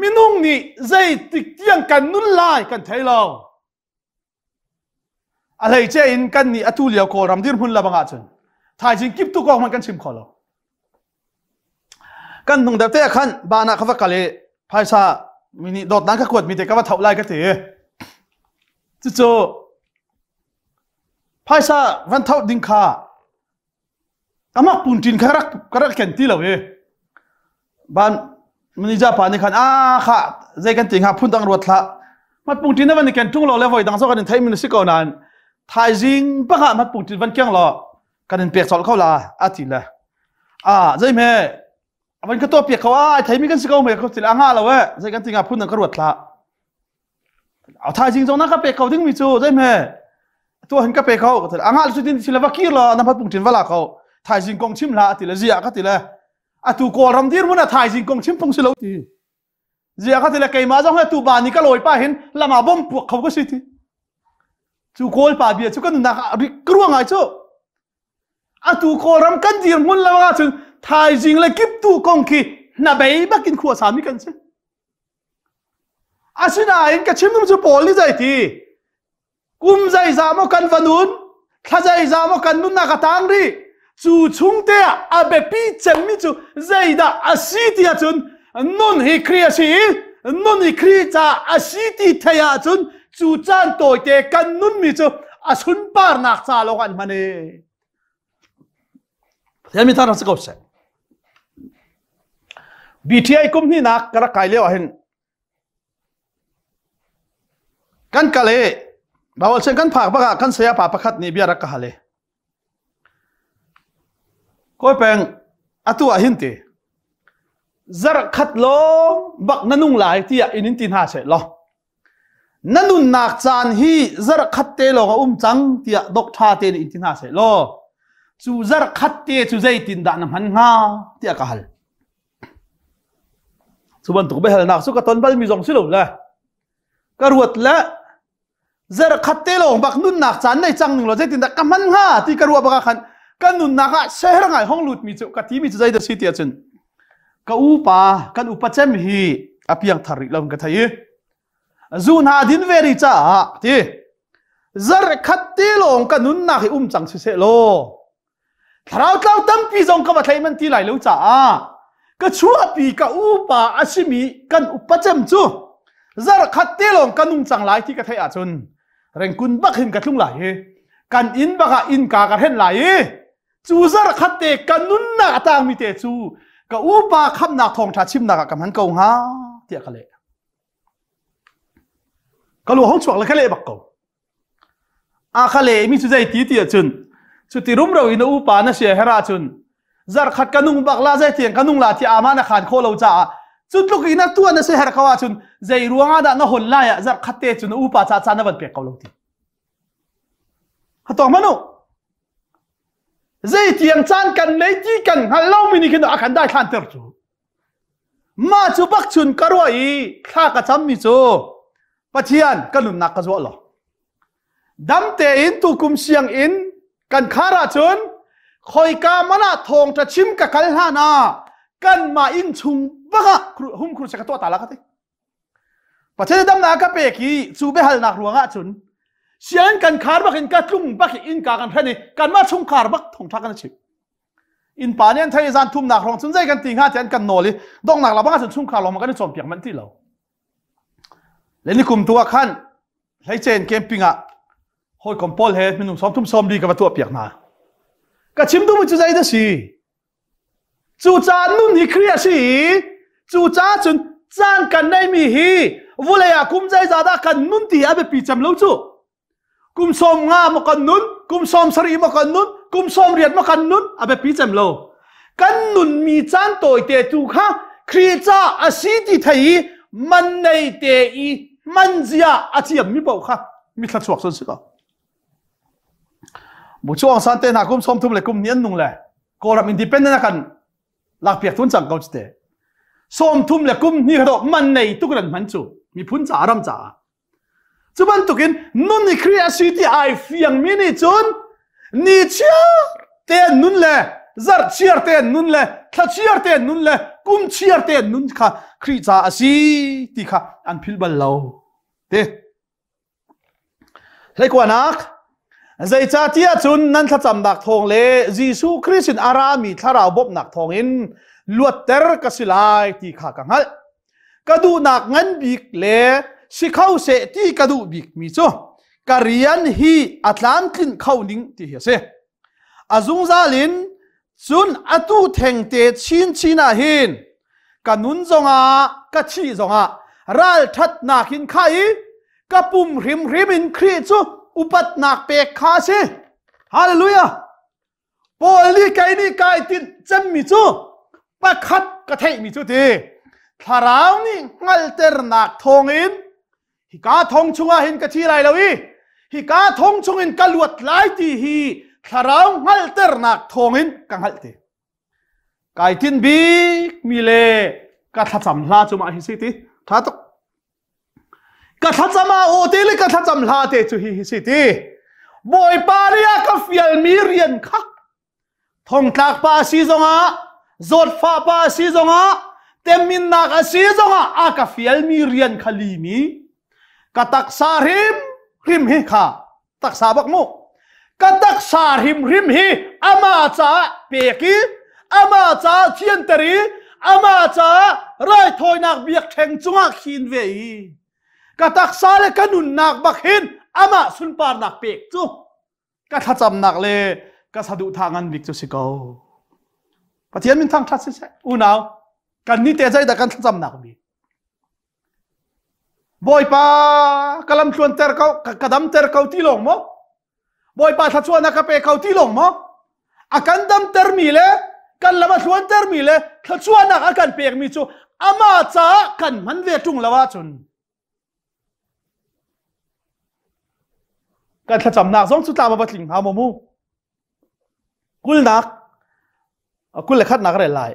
minung nih zeitik tiang kan nun lai kan thei lo. A hleice in kan nih atu lio Kawlram dirhmun lebang ahcun thaizing kip tu kong hmanh kan chim kho lo. Kan hnung deuh te ah khan ban ah ka va kal i phaisa mi nih dawtnak ka kuatmi te ka va tho lai ka ti. Cucu phaisa van tho ding kha amah punṭin kha rak ka rak ken ti lo i ban manager pa nih khan a kha zei kan ti hnga phun dang ruat hlah mat pungṭin na van i ken ṭung lo le voi dang zong kan in theih mi si ko nain thaizing bak ah mat pungṭin van keng law kan in pek colh kho la a ti le a zei hme van ka tuah piak kho a ai theimi kan si ko me ko ti le a ngah lo e zei kan ti hnga phun dang ka ruat hlah A thaizing zong na ka pek ko dingmi cu zeihme tu hin ka pe ko ka ti anga cu tin sila va kir la na phat pung tin vala ko thaizing kong chim hla ati le zia ka ti le atu kawlram dir mun a thaizing kong chim phung si lo ti zia ka ti le keimah zong he tu ba ni ka lawi pa hin lama bom puak kho ka si ti cu kawl pa bia cu kan nunnak ah rik ka ruang ai cu atu kawlram kan dir hmun lo ah cun thaizing le kiptu kong khi hnabei bakin khua sami kan si Asinain ka chim cu Paul nih zei ti? Kum zeizah maw kan va nun? Thla zeizah maw kan nunnak a tang rih? Cu chung te ah a biapi cemmi cu zeidah a si ti ahcun nun hi Khrih a si i nun hi Khrih caah a si ti theih ahcun cu caan tawite kan nunmi cu a sunparnak ca lawng an hman i Pathian mi thar si ko seh. BTI kum hnihnak ka rak kai lio ah hin kan kal i Bible siang kan phak bak ah kan saya pa pakhat nih bia rak ka hal i Kawi peng atu ah hin ti zarh khat lawng bak na nung lai tiah in in ti hna seh law Na nunnak caan hi zarh khat te lawng a um cang tiah doctor te nih in ti hna seh law cu zarh khat te cu zeitindah na hman hnga tiah ka hal. Cu bantuk biahalnak cu ka ton balmi zong si lo le ka ruat le zarh khat te lawng bak nunnak caan nei cang ning law zeitindah ka hman hnga ti ka ruah bak ah khan ka nunnak ah ser ngai hong lut mi cu ka ti mi cu zeidah si ti ahcun ka upa kan upa cem hi a piangthar rih lo ka thei i zu hna din ve ri caah ti zarh khat te lawng ka nunnak hi um cang si seh law thlarau tlau tampi zong ka va thlei man ti lai lo caah ka chuahpi ka upa a simi kan upa cem cu zarh khat te lawng ka nung cang lai ti ka theih ahcun rengkun bak hin ka tlung lai hi kan inn bak ah innka ka hren lai i Cu zarh khat te ka nunnak a tangmi te cu ka upa khamnak thawngṭha chimnak ah ka hman ko hnga tiah ka leh. Ka lu hong chuak le ka leh bak ko. A kha le mi cu zei ti ti ahcun cuti rumro in na upa na sia her ahcun zarkhat ka nung bak la zei tiang ka nung la ti ama na khan kho lo caah cu tluk in a tuan na si her ko ahcun zei ruangah dah na hon lai ah zarkhat te cu na upa ca ca na van pek ko lo ti. Hatong manu zei tiang caan kan nei ti kan hngal lo mi nih khin a kan dai thlan ter cu. Mah cu bak chun ka ruah i thla ka cammi cu Pathian ka nunnak ka zuah law dam tein tukum sianginn kan khar ahcun khoika man ah thawngṭha chim ka kal hlan ah kanmah inn chung bak ah hum khur se ka tuah ta la ka ti. Pathian damnak ka pek i cu biahalnak ruang ah cun sianginn kan khar bak in ka tlung bak i innka kan hren i kanmah chungkhar bak thawngṭha kan chim. Innpa nih an thei zan thumnak hrawng cun zei kan ti hnga ti an kan nawl i donghnak la bang cun chungkhar lawng kan i cawnpiak manh ti lo. Le ni kum tu ah khan hleicen camping ah hawikom pawl he minung 30 sawmli ka va tuah piak hna. Ka chim duhmi cu zei dah si? Cucaah nun hi Khrih a si i cucaah cun caan kan neihmi hi vulei ah kum zeizah dah kan nun ti a biapi cem lo cu. Kum 50 maw kan nun, kum 70 maw kan nun, kum 80 maw kan nun, a biapi cem lo. Kan nunmi caan tawite tu kha Khrih ca a si ti thei i man nei te i man zia a thiammi paoh kha mi thluachuak sun si ko. Bu chuang san te hna kum 30 le kum ni an nung le Kawlram independent a kan lakpiak tun cang ko te. 30 le kum ni kha man nei tuk ran hman cu miphun ca ram caah Cu bantukin nun i Khrih a si ti ai fiangmi nih cun ni chiar te an nun le zarh chiar te an nun le thla chiar te an nun le kum chiar te an nun kha Khrih ca a si ti kha an philh bal lo. Te. Hleikuanak Zeicahtiah cun nan thlacamnak thawng le Jesuh Khrih sin a rami thlarau bawmhnak thawngin luatter ka si lai ti kha ka hngalh. Ka duhnak ngan bik le si kho seh ti ka duh bikmi cu ka rian hi a tlamtlinh kho ning ti hi a si. A zungzal in cun atu thengte chinchin ah hin ka nun zongah ka thih zongah ralṭhatnak in kha i ka pum hrimhrim in Khrih cu upatnak pek kha a si. Hallelujah! Paul nih kei nih kai tinh cemmi cu pakhat ka theihmi cu ti thlarau nih hngalhternak thawngin hika thong chungah hin ka thi lai lo i hika thong chungin ka luat lai ti hi thlarau hngalhternak thawngin ka hngalh ti. Kai tinh bik mi le ka thlacam hla cu mah hi si ti. Tha tuk. Ka thlacam ah aw te le ka thlacam hla te cu hi hi si ti. Bawipa nih a ka fialmi rian kha thongtlak pa a si zongah zawtfah pa a si zongah temminnak a si zongah a ka fialmi rian kha limi ka taksa hrim hrim hi kha taksa bak mu ka taksa hrimhrim hi ama caah pek i ama caah thianter i ama caah raithawinak biakṭheng cungah khin ve i ka taksa le ka nunnak bak hin amah sunparnak pek cu ka thlacamnak le ka saduhthah ngan bik cu si ko Pathian min thangṭhat siseh unau kan ni te zeidah kan thlacamnak bik Bawipa ka lam tluanter ko ka damter ko ti lawng maw Bawipa thluachuahnak ka pe ko ti lawng maw a kan damtermi le kan lam a thluantermi le thluachuahnak a kan pekmi cu amah caah kan hman ve ṭung lo ahcun kan thlacamnak zong cu tlam a va tling hnga maw mu Kulnak 21nak rel lai.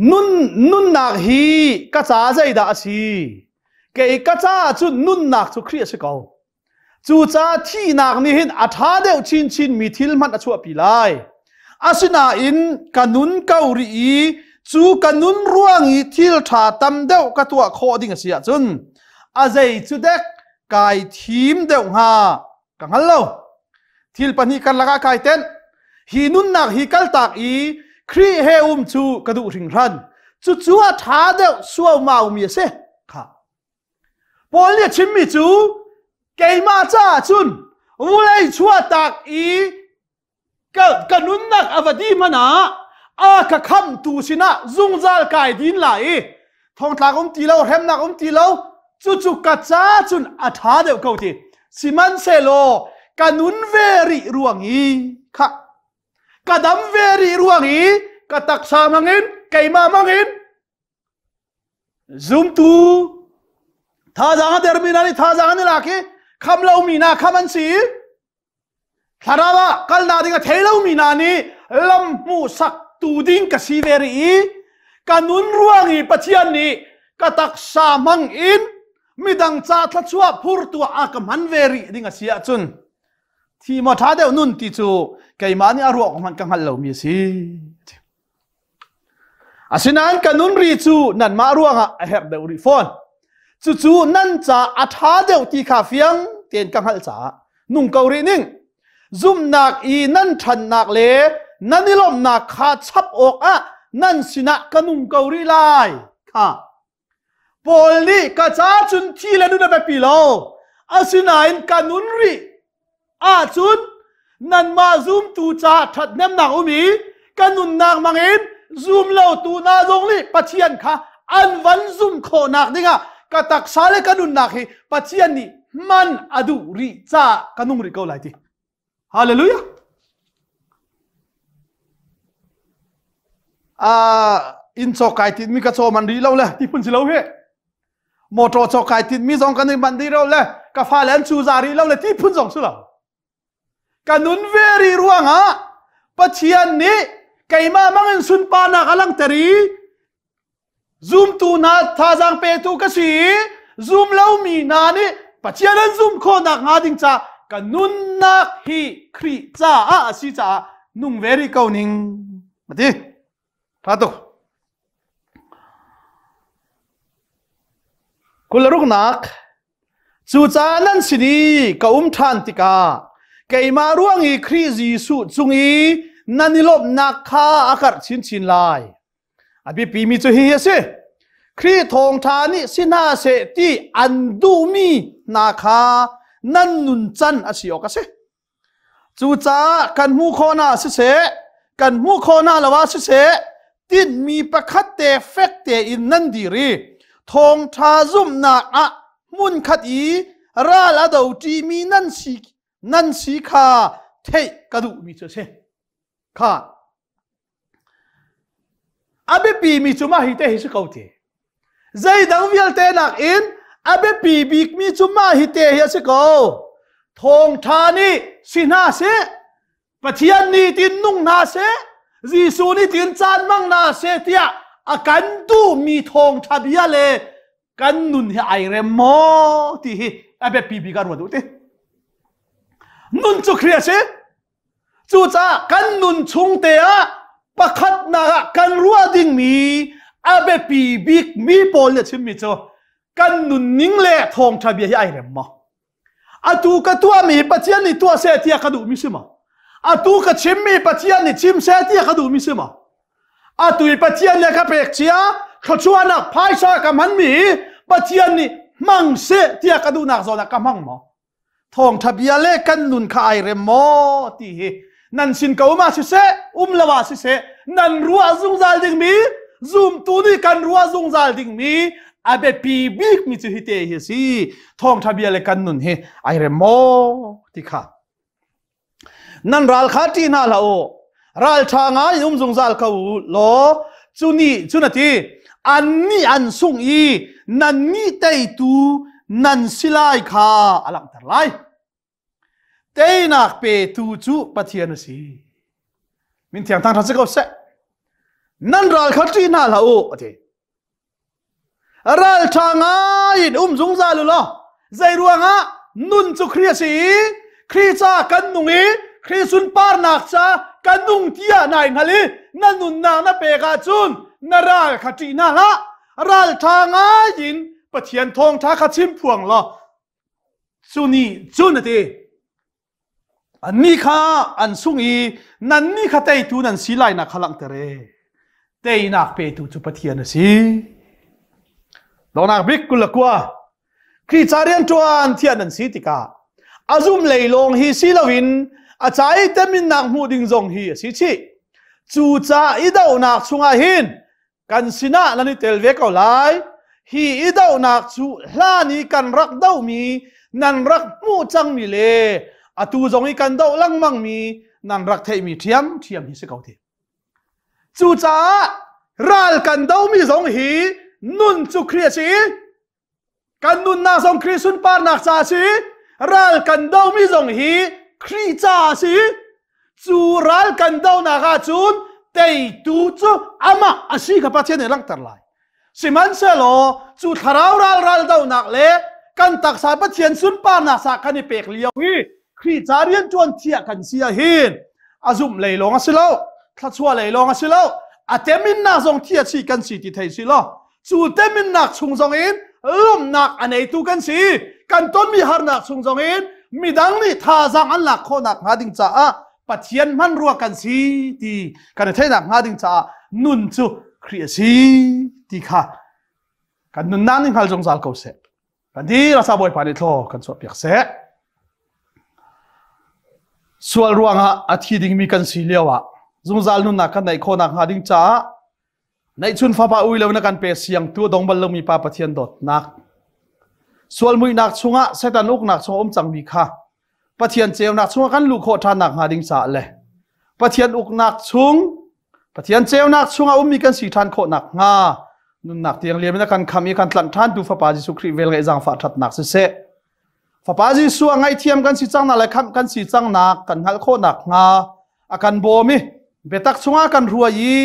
Nun nunnak hi ka ca zeidah a si? Kei ka caah cun nunnak cu Khrih a si ko. Cucaah thihnak nih hin a ṭha deuh chinchin mi thil hmanh a chuahpi lai. Asinain ka nun ko rih i cu ka nun ruang i thil ṭha tam deuh ka tuah khawh ding a si ahcun a zei cu dek kai thim deuh hnga ka hngal lo thil pahnih karlak ah kai tenh hi nunnak hi kaltak i Khrih he um cu ka duh hringhran cucu a ṭha deuh suaumau mi a si kha Paul nih a chimmi cu keimah caah cun vulei chuahtak i ka, ka nunnak a va di hmanh ah a ka khamhtu sinah zungzal kai din la i thongtlak um ti lo hremnak um ti lo cucu ka ca cun a ṭha deuh ko ti. Sihmanhsehlaw ka nun ve rih ruang i kha ka dam ve rih ruang i ka taksa hmangin keimah hmangin zumtu thazaang a dermi hna nih thazaang an i lak i kham lomi hna kham an si i thlarau ah kalnak ding a thei lomi hna nih lam hmuhsak tu ding ka si ve rih i ka nun ruang i Pathian nih ka taksa hmang in midang ca thluachuah phurtu ah a ka hman ve rih ding a si ahcun thi maw ṭha deuh nun ti cu keimah nih a ruah hmanh ka hngalh lomi a si. Asinain ka nun ri cu nanmah ruangah a herh deuh rih fawn. Cucu nan ca a ṭha deuh ti kha fiang tein ka hngalh caah nung ko rih ning. Zumhnak i nan ṭhannak le nan i lawmhnak kha chap awkah nan sinah ka nung ko rih lai. Kha Paul nih ka ca cun thi le nun a biapi lo. Asinain ka nun rih ahcun nanmah zumtu ca ṭhathnemnak um i ka nunnak hmangin zum lotu hna zong nih Pathian kha an van zum khawhnak dingah ka taksa le ka nunnak hi Pathian nih hman a duh rih caah ka nung rih ko lai ti. Hallelujah. Inn cawk kai tin mi ka caw man rih lo le ti phun si lo he. Motor cawk kai tin mi zong kan i man rih lo le ka fale an cu za rih lo le ti phun zong si lo. Ka nun ve rih ruangah Pathian nih keimah mangin sunparnak a langhter i Zumtu hna thazaang petu ka si i zum lomi hna nih Pathian an zumh khawhnak hnga ding ca ka nunnak hi Khrih caah a si caah nung ve rih ko ning a ti. Tha tuk. Kularuknak Cucaah nan sin i ka um ṭhan tikah keimah ruang i Khrih Jesuh cung i nan i lawmhnak kha a karh chinchin lai. A biapimi cu hihi a si. Khrih thawngṭha nih si hna seh ti an duhmi hna kha nan nuncan a si awk a si. Cucaah kan hmuh khawhnak siseh, kan hmuh khawhnak lo ah siseh, tinhmi pakhat te fek tein nan dir i thawngṭha zumhnak ah hmunkhat i ral a doṭimi nan si kha theih ka duhmi cu a si. Kha A biapimi cu mah hi te hi si ko ti. Zeidang vialte nakin a biapi bikmi cu mah hi te hi a si ko. Thawngṭha nih si hna seh, Pathian nih tin nung hna seh, Jesuh nih tin caan hmang hna seh tiah a kan duhmi thawngṭha bia le kan nun hi ai rem maw ti hi a biapi bik ah ruat u ti. Nun cu Khrih a si. Cucaah kan nun chung te ah pakhatnak ah kan ruah dingmi a biapi bikmi pawl nih a chimmi cu kan nunning le thawngṭha bia hi ai rem maw? Atu ka tuahmi Pathian nih tuah seh tiah ka duhmi si maw? Atu ka chimmi Pathian nih chim seh tiah ka duhmi si maw? Atu i Pathian nih a ka pek cia thluachuahnak phaisa ka hmanmi Pathian nih hmang seh tiah ka duhnak zawn ah ka hmang maw? Thawngṭha bia le kan nun kha ai rem maw ti hi nan sin ko um ah siseh um lo ah siseh nan ruah zungzal dingmi zumtu nih kan ruah zungzal dingmi a biapi bikmi cu hi te hi a si. Thawngṭha bia le kan nun hi ai rem maw ti kha Nan ral kha ṭih hna hlah u. Ralṭha ngai in um zungzal ko u law cu nih cun a ti, annih an sungh i nannih teitu nan si lai kha a langhter lai. Teinak petu cu Pathian a si. Min thiang thangṭhat si ko seh. Nan ral kha ṭih hna hlah u, a ti. Ralṭha ngai in um zungzal u law zei ruangah nun cu Khrih a si i Khrih ca kan nung i Khrih sunparnak ca kan nung tiah nai hngal i na nunnak na pek ahcun na ral kha ṭih hna hlah. Ralṭha ngai in Pathian thawngṭha kha chim phuang law cu nih cun a ti. Annih kha an sung i nannih kha teitu nan si lainak kha langhter e. Teinak petu cu Pathian a si. Donghnak bik 29. Khrih ca rianṭuan thiah nan si tikah a zum lei lawng hi si loin a ca i teminnak hmuh ding zong hi a si chih. Cu ca i dohnak chungah hin kan sinah nan i tel ve ko lai. Hi i dohnak cu hlan i kan rak dohmi Nan rak hmuh cangmi le atu zong i kan doh lengmangmi nan rak theihmi ṭhiamṭhiam hi si ko ti. Cucaah ral kan domi zong hi nun cu Khrih a si. Kan nunnak zong Khrih sunparnak ca a si. Ral kan domi zong hi Khrih ca a si. Cu ral kan donak ahcun teitu cu amah a si kha Pathian nih langhter lai. Sihmanhsehlaw cu thlarau ral ral donak le kan taksa Pathian sunparnak sa kan i pek lio hi Khrih ca rianṭuan thiah kan si ah hin a zumh lei lawng a si lo, thluachuah lei lawng a si lo, a teminnak zong thiah chih kan si ti thei si law cu teminnak chung zong in lawmhnak a neitu kan si. Kan tonmi harnak chung zong in midang nih thazaang an lak khawhnak hnga ding caah Pathian hmanrua kan si ti kan i theihnak hnga ding caah nun cu Khrih a si ti kha kan nunnak nih hngal zungzal ko seh. Kan di rasa Bawipa nih thlaw kan chuahpiak seh. Sual ruangah a thi dingmi kan si lio ah zungzal nunnak kan neih khawhnak hnga ding caah neihchun fapa ui lo na kan pe siang tu dong bal lomi pa Pathian dawtnak sual muihnak chungah Satan uknak chung um cangmi kha Pathian ceunak chungah kan luh khawh ṭhan nak hnga ding caah le Pathian uknak chung Pathian ceunak chungah ummi kan si ṭhan khawh nak hnga nunnak tiang liam in a kan kham i kan tlanh ṭhan tu Fapa Jesuh Khrih vel ngeih zaangfah ṭhatnak siseh Fapa Jesuh a ngaihthiam kan si cang nak le khamh kan si cang nak kan hngalh khawh nak hnga a kan bawm i biatak chungah kan hruai i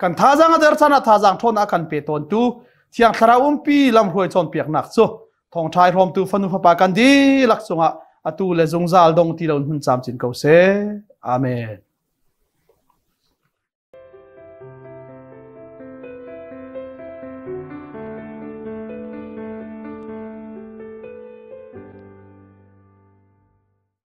kan thazaang a der caan ah thazaang ṭhawnnak a kan pe tawntu Thiang Thlarau umpi lamhruai cawnpiaknak cu thawngṭha i hrawmtu fanu fapa kan dihlak cungah atu le zungzal dong ti lo hun camcin ko seh. Amen.